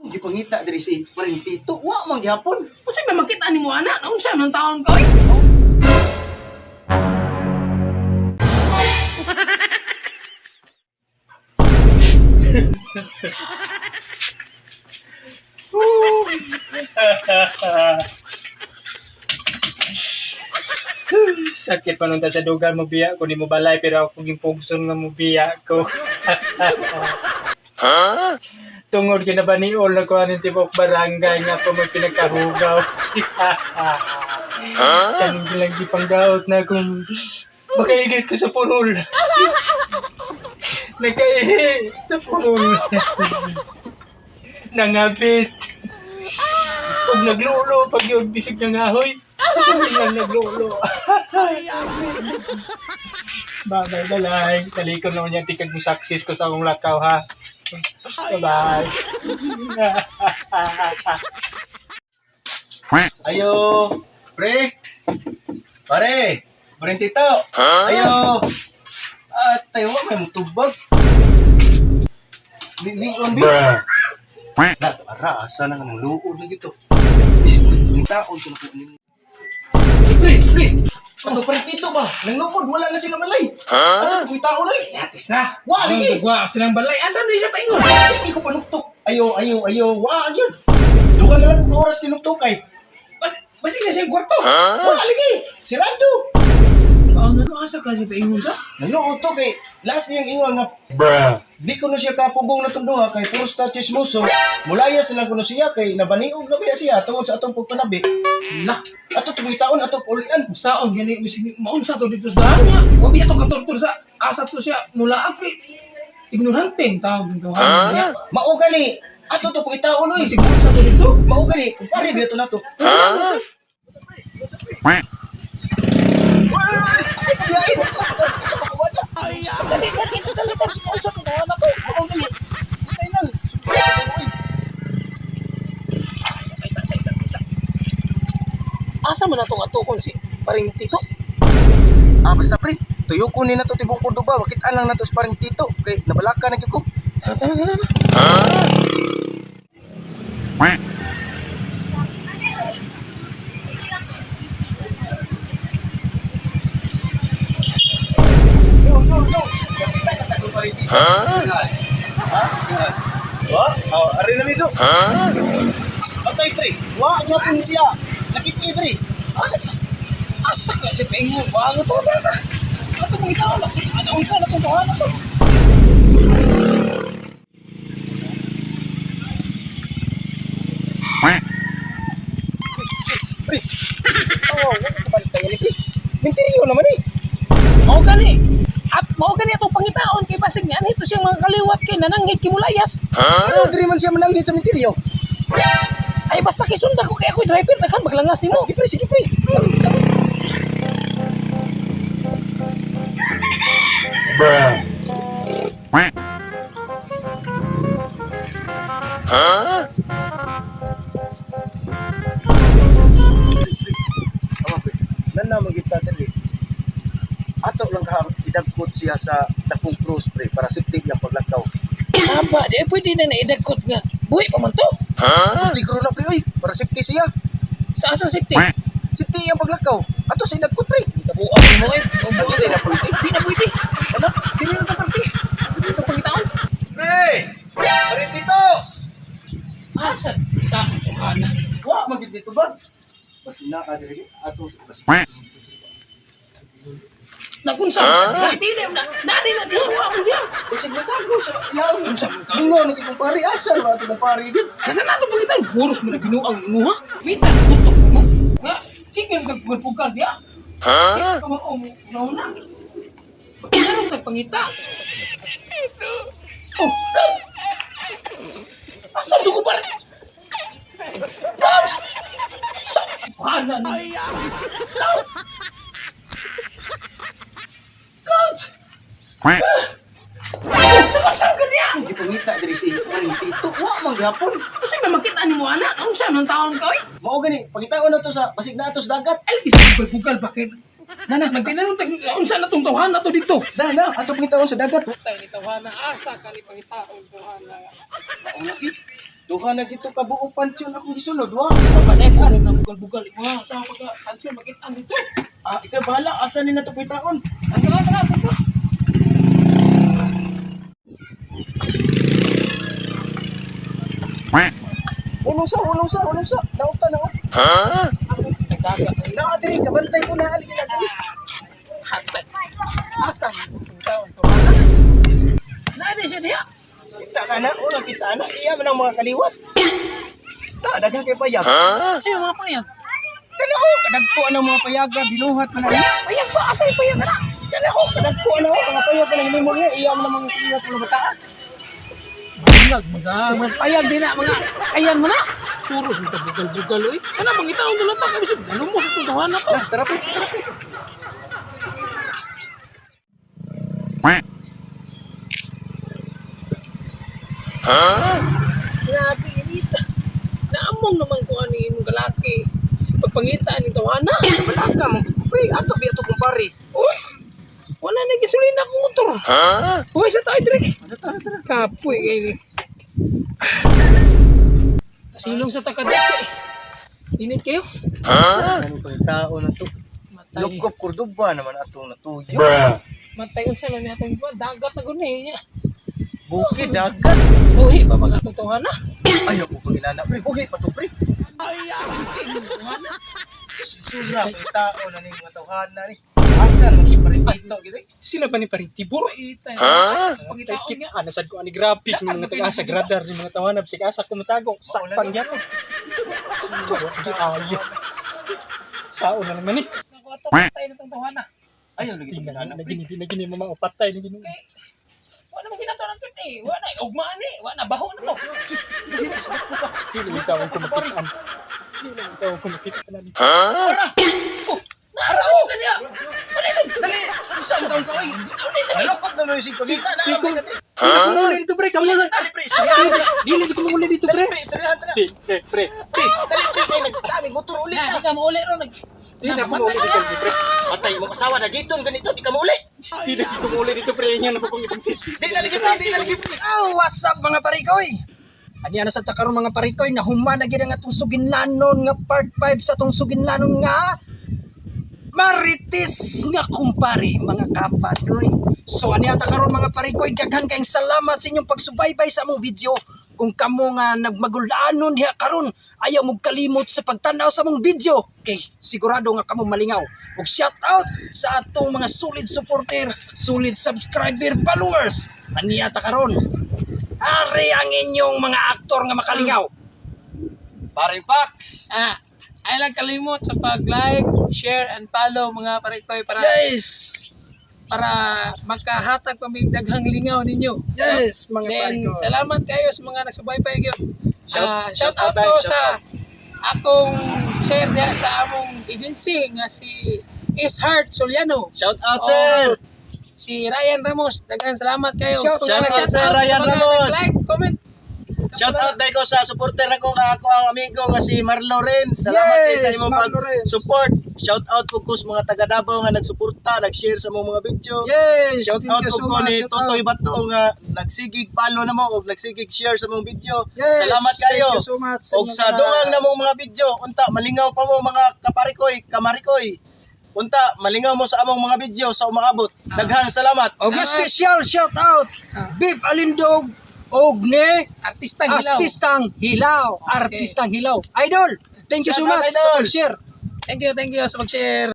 Gipangita diri si Paring Tito. Wa man gihapon. Unsa may makita nimo ana? Unsa man taon ka oy? Sakit pa nun ta sa dugan mo biya ko ni mo balay pero ako gimpugson nga mo biya ko. Tungod kinabaniol na ko aning tibok barangay nga pa mo pinagkahugaw. Kaning gilang gipanggaot na kung makaigit ko sa purol. Nakaihi sa purol. Nangabit. Pag naglulo, pag yun, bisig na ngahoy. Hindi lang naglulo. Bye-bye, balay. Talikon naman yan, tikag mo success ko sa akong lakaw, ha? Bye-bye. Ayo, pre. Pare, Paring Tito. Ayo. Ah, tayo wa may mutubag. Lion bi. Na to ara asa na nga nang luod na gito. Ngitaon ko na ko nimo. Pre, pre. Ato Paring Tito ba? Nang luod wala na sila balay. Ato pangitaon oy. Yatis na. Wa, lagi. Wa silang balay. Asa man siya paingon? Sige ko panuktok. Ayo, ayo, ayo. Wa gyud. Duha na lang ko oras tinuktok ay. Basig na siyang kwarto. Wa lagi. Sirado. Ang ano asa ka siya paingon sa? Nangluod to kay last niyang ingon nga di ko na siya kapugong na duha kay puro ta chismoso. Mulayas na lang kuno siya kay nabaniog na biya siya tungod sa atong pagpanabi. Lah, Ato tuloy taon ato ulian. saon gani bisig maunsa to dito sa daan niya. Wa biya to katortor sa asa to siya mula kay ignorante ang tawag ng tawagan niya. Mao gani ato to pagitaon oy. Bisig maunsa to dito. Mao gani kumpare dito nato. Ay kabiyain sa pagkawala. Dali dali dali dali si maunsa to tawagan na to. Mao gani. Patay lang. Isa isa isa. Asa man natong atukon si Paring Tito? Ah basta pre, tuyo ko ni nato tibong Cordoba, makit-an lang nato sa Paring Tito kay nabalaka na gyud ko. Tara tara tara. Tara. No, no, no. Nakita ka sa akong Paring Tito. Ha? Wa? Oh, ari na mito. Patay pre. Wa gyapon siya. Nakita pre. Asa asa ka siya paingon? Wa nga to tara. Ato mong itaon sa ano unsa na tong tawagan na to? Pre. Oh, wala ka bantay ani pre. Minteryo naman eh. Mao gani. At mao gani atong pangitaon kay basig niya anhito siyang mga kaliwat kay nananghid kimulayas. Ano diri man siya mananghid sa minteryo? Ay basta kisunda ko kay ako'y driver daghan maglangas nimo. Sige pre, sige pre. Ama pre, nan na magita diri. Ato lang ka idagkot siya sa dakong krus pre para safety iyang paglakaw. Saba di ay pwede na naidagkot nga. Buhi pa man to. Gusti ko na pre oy, para safety siya. Sa asa safety. Safety iyang paglakaw. Ato sa idagkot pre. Kabuang nimo eh. Lagi di na pwede. Di na pwede. Ano? Di na ta parte. Di na pangitaon. Pre! Pare Tito! Asa ta tuhana. Wa man gid dito bag. Basta na ka diri ato basta. Nagunsa. Ha? Dili na. Nadi na diha wa man diha. Bisig na tago sa ilaw. Unsa man ka? Lingon na kay kumpare asa na ato kumpare gid. Asa na itong pangitan? Puros mo na binuang imuha. Mita, kutok mo. Nga, sige mo kagpugal-pugal diha. Ha? Ito mo, na. Pagkinarong nagpangita. Oh, Lods! Asa dugo pa rin? Lods! Sa pana ni... Lods! Lods! Oh, nagkasang ka niya! Ang gipangita diri si Paring Tito. Wa man gihapon. Kasi may makita ni mo, anak. Unsa man taon ka, oy? Mao gani pangitaon na to sa basig na ato sa dagat. Ay, lagi sa pugal-pugal, bakit? Nana, magtinanong tag unsa na tong tawhana to dito? Da na ato pangitaon sa dagat. Putay ni tawhana, asa ka ni pangitaon tawhana. Mao na gid. Duha na gito ka buo pansyon akong gisulod, wa. Patay pa rin ang bugal-bugal. Mo sa pagka pansyon makitaan dito. Ah, ikaw bahala asa ni nato pitaon. Ang tara tara tara. Ulo sa, ulo sa, ulo sa. Naunta na oh. Nagdagat. Naa diri kabantay ko na haligi na diri. Hatay. Asa mo itong taon to? Naadi siya diha. Kita ka na, ulo kita na. Iya man ang mga kaliwat. Na daghang kay payag. Asa yung mga payag? Kana oh, kadagko ang mga payaga binuhat man na. Payag ba? Asa yung payag na? Kana oh, kadagko na oh, mga payag kanang nimo niya. Iya man ang mga kaliwat mga bataan. Bulag, mga mga payag din na, mga ayan mo na. Puros mo bugal-bugal oy. Kana bang itaon na lang to kay bisag galumos itong tawanan na to. Na, tara pre, tara pre. Grabe inita. Naamong naman ko ano imong galaki. Pagpangitaan ni tawana. Wala ka man pre, ato bi ato kumpare. Uy! Wala na gasolina akong motor. Uy, sa tayo direk. Asa tara tara. Kapoy kayo ni. Kasilong sa takadek eh. Init kayo. Asa man pang tao na to. Matay. Lukop Cordoba naman atong natuyo. Matay unsa lang ni atong buwan. Dagat na gud ni niya. Bukid dagat. Buhi pa ba atong tawana? Ayaw ko pag inana pre. Bukid pa to pre. Ay, tawana. Sura pang tao na ning mga tawhana ni. Asa naman si Paritito gid eh. Sila ba ni paring Tibor? Ita. Ha? Pangitaon Kit, niya. ano sad ko ani graphic ng mga taga-asa gradar ni mga tawanab sig asa kumatago sakpan gyapon. Sura gi ayo. Sao na naman ni. Naku ato patay na tong tawana. Ayaw lagi Tingnan pag inana na pre. gini na gini mama patay ni gini. Kay wala mo ginataw ng kit eh. Wala na ugmaan eh. Wala na baho na to. Sus, dili sa ko pa. Dili bitaw ko makitaan. Dili bitaw ko makitaan ani. Ara! Oh, naaraw ka niya. Wala lang. Dali! Usa ang taon ka oy. Nalokop na mo yung pagita na. Dili ko muli dito pre, kamo na. Dali pre, istoryahan ta. Dili ko muli dito Dali pre. pre, istoryahan ta na. Di, pre, pre. Pre, dali pre kay nagdaming motor ulit Na, ta. di ka mauli ron. Nag Dili na ko muli dito pre. Patay mo asawa na giton ganito di ka mauli. Dili ko muli dito pre, ingan na ko kung itong chismis. Di na lagi pre, di na lagi pre. Oh, what's up mga parikoy? Ani na sa takaron mga parikoy na humana gid ang atong suginlanon nga part 5 sa atong suginlanon nga Marites nga kumpare mga kapadoy. So ani ata karon mga parikoy, daghan kayong salamat sa inyong pagsubaybay sa among video. Kung kamo nga nagmagulanon diha karon, ayaw mo kalimot sa pagtan-aw sa among video kay sigurado nga kamo malingaw. Ug shout out sa atong mga solid supporter, solid subscriber, followers. Ani ata karon. Ari ang inyong mga aktor nga makalingaw. Paring Pax. Ah, ay lang kalimot sa pag-like, share, and follow mga parikoy para Yes. para makahatag pa mig daghang lingaw ninyo. Yes, mga Then, parikoy. salamat kayo sa mga nagsubaybay gyud. Shout- Shout, shout out out, ko shout sa akong share diha sa among agency nga si Ishart Soliano. Shout out sir. Si Ryan Ramos, daghan salamat kayo. Shout- Sa mga shout out, nag-shout sir out, Ryan sa mga Ramos. nag-like, comment. Shout out dahil ko sa supporter nako nga ako ang amigo nga si Marlo Ren. Salamat kay sa Yes, imong Marlo Ren. pag-support. Shout out po ko sa mga taga Davao nga nagsuporta, nag-share sa mong mga video. Yes, Shout thank out you po so ko much. ni Shout out. Totoy Bato nga nagsigig follow na mo og nagsigig share sa mong video. Yes, Salamat kayo. Thank you so much. Og inyong sa tanan. dungang na mong mga video, unta malingaw pa mo mga kaparikoy, kamarikoy. Unta malingaw mo sa among mga video sa umaabot. Daghang salamat. Og special shout out Bib Alindog og ne Artista Gilaw. Artistang Hilaw, Artistang Hilaw. Idol, thank you so Shout out, much sa Idol. pag-share. Thank you sa pag-share.